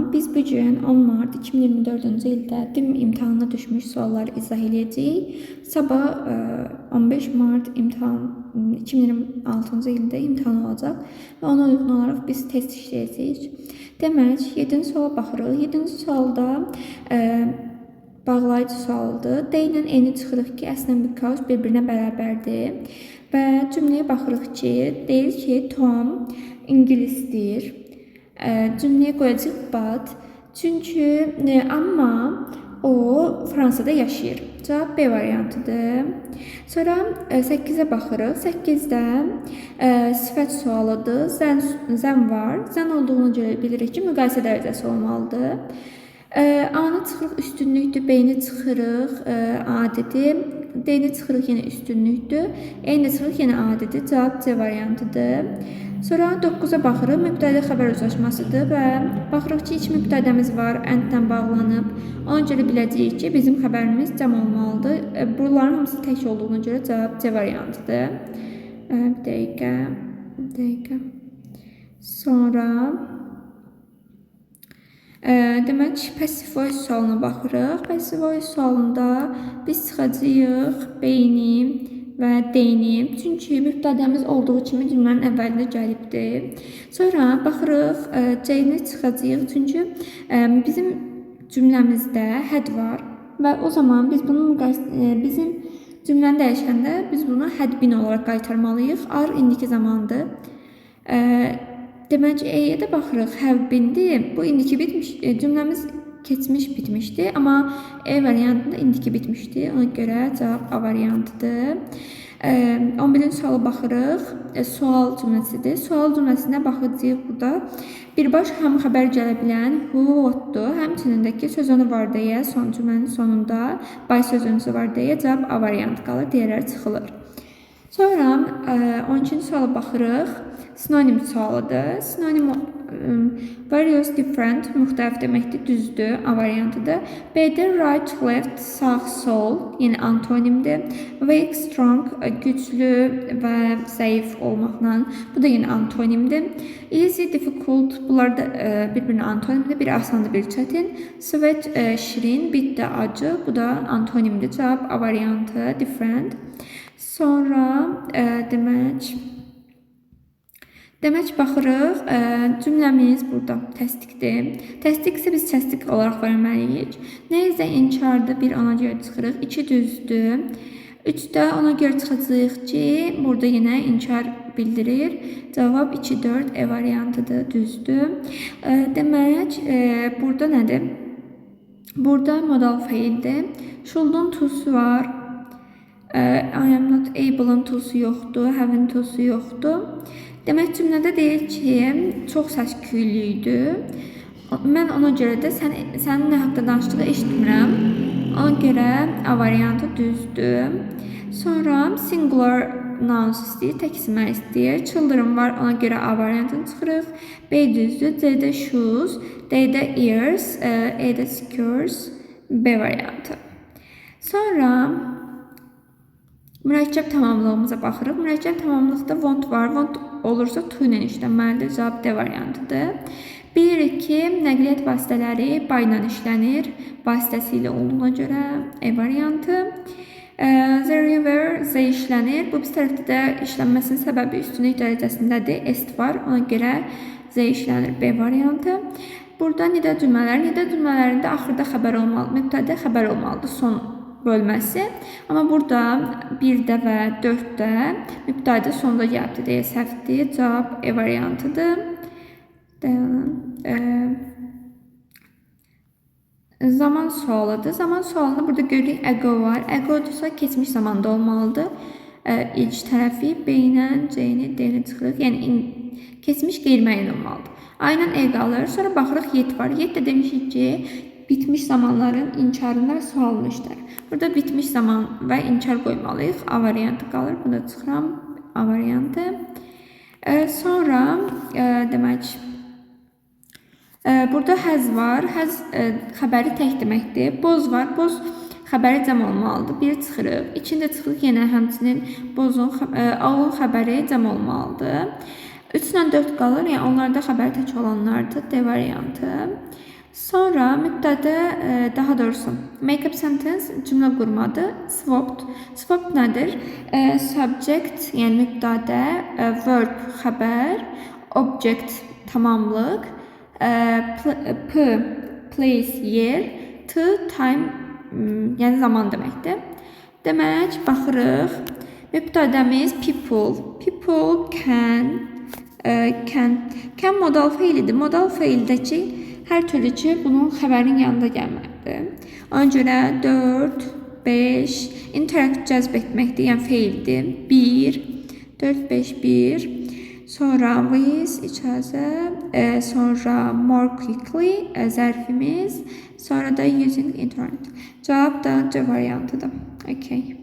Salam, biz bu gün 10 mart 2024-cü ildə DİM imtahanına düşmüş sualları izah eləyəcəyik. Sabah 15 mart imtahan 2026-cı ildə imtahan olacaq və ona uyğun olaraq biz test işləyəcəyik. Demək, 7-ci suala baxırıq. 7-ci sualda bağlayıcı sualdır. D ilə N-i çıxırıq ki, əslən because bir-birinə bərabərdir. Və cümləyə baxırıq ki, deyir ki, Tom ingilisdir. Cümləyə qoyacağıq but. Çünki amma o Fransada yaşayır. Cavab B variantıdır. Sonra 8-ə baxırıq. 8-də sifət sualıdır. Zən var. Zən olduğuna görə bilirik ki, müqayisə dərəcəsi olmalıdır. A-nı çıxırıq üstünlükdür, B-ni çıxırıq adidir. D-ni çıxırıq yenə üstünlükdür. E-ni çıxırıq yenə adidir. Cavab C variantıdır. Sonra 9-a baxırıq. Mübtədə xəbər uzlaşmasıdır və baxırıq ki, iki mübtədəmiz var, and-lə bağlanıb. Ona görə biləcəyik ki, bizim xəbərimiz cəm olmalıdır. Bunların hamısı tək olduğuna görə cavab C variantıdır. Bir dəqiqə, bir dəqiqə. Sonra demək, passive voice sualına baxırıq. Passive voice sualında biz çıxacağıq B-ni və D-ni. Çünki mübtədəmiz olduğu kimi cümlənin əvvəlində gəlibdir. Sonra baxırıq, C-ni çıxacağıq. Çünki bizim cümləmizdə had var və o zaman biz bunu bizim cümləni dəyişəndə biz bunu had been olaraq qaytarmalıyıq. Are indiki zamandır. Demək, E-yə də baxırıq, have been-dir. Bu indiki bitmiş, cümləmiz keçmiş bitmişdi, amma E variantında indiki bitmişdi. Ona görə cavab A variantıdır. 11-ci suala baxırıq. Sual cümləsidir. Sual cümləsinə baxacağıq burada. Birbaş həm xəbər gələ bilən who, what-dur. Həmçinin də ki, söz onu var deyə son cümlənin sonunda by sözünüzü var deyə cavab A variantı qalır, digərləri çıxılır. Sonra 12-ci suala baxırıq. Sinonim sualıdır. Sinonim various, different, müxtəlif deməkdir, düzdür, A variantıdır. B-də right, left, sağ, sol, yəni antonimdir. Weak, strong, güclü və zəif olmaqla, bu da yenə antonimdir. Easy, difficult, bunlar da bir-birinə antonimdir. Biri asandır, biri çətin. Sweet, şirin, bitter, acı, bu da antonimdir. Cavab A variantı, different. Sonra demək baxırıq, cümləmiz burada təsdiqdir. Təsdiq isə biz təsdiq olaraq verməliyik. Nə isə inkardır, bir ona görə çıxırıq, 2 düzdür. 3-də ona görə çıxacağıq ki, burada yenə inkar bildirir. Cavab 2, 4 E variantıdır, düzdür. Demək, burada nədir? Burada modal feildir. Should'un to'su var. I am not able'ın to'su yoxdur, have'in to'su yoxdur. Demək, cümlədə deyir ki, çox səs küylü idi. Mən ona görə də sənin nə haqda danışdığı eşitmirəm. Ona görə A variantı düzdür. Sonra singular nouns istəyir, tək isimlər istəyir. Children var, ona görə A variantını çıxırıq. B düzdür, C-də shoes, D-də ears, E-də secures, B variantı. Sonra mürəkkəb tamamlığımıza baxırıq. Mürəkkəb tamamlıqda want var. Want olursa to ilə işlənməlidir. Cavab D variantıdır. Bilirik ki, nəqliyyat vasitələri by ilə işlənir. Vasitəsilə olduğuna görə E variantı. The river Z işlənir. Bu biz tərəfdə də işlənməsinin səbəbi üstünlük dərəcəsindədir. Est var. Ona görə Z işlənir. B variantı. Burada nida cümlələri. Nida cümlələrində axırda xəbər olmalı, mübtədə xəbər olmalıdır. Son bölməsi. Amma burada 1-də və 4-də mübtədə sonda gəlibdir deyə səhvdir. Cavab E variantıdır. Dayanın. Zaman sualıdır. Zaman sualında burada görürük ago var. Ago-dursa keçmiş zamanda olmalıdır. İlk tərəfi B ilə C-ni, D-ni çıxırıq. Yəni keçmiş qeyri-müəyyən olmalıdır. A ilə E qalır. Sonra baxırıq yet var. Yet də demişik ki, bitmiş zamanların inkarında və sualını işlər. Burada bitmiş zaman və inkar qoymalıyıq. A variantı qalır. Bunu da çıxıram. A variantı. Sonra demək, burada has var. Has xəbəri tək deməkdir. Both var. Both xəbəri cəm olmalıdır. Biri çıxırıq. İkini də çıxırıq. Yenə həmçinin both'un, all-un xəbəri cəm olmalıdır. 3 ilə 4 qalır. Yəni onlarda xəbəri tək olanlardır. D variantı. Sonra mübtədə, daha doğrusu make up sentence cümlə qurmadır. Swapped. Swapped nədir? Subject, yəni mübtədə, verb xəbər, object tamamlıq, p place yer, t time, yəni zaman deməkdir. Demək, baxırıq. Mübtədəmiz people. People can, can. Can modal feilidir. Modal feildəki hər türlü ki, bunun xəbərin yanında gəlməlidir. Ona görə 4, 5, interact cəzb etməkdir, yəni feildir. 1, 4, 5, 1. Sonra with icazə, sonra more quickly zərfimiz, sonra da using internet. Cavab da C variantıdır. Okay.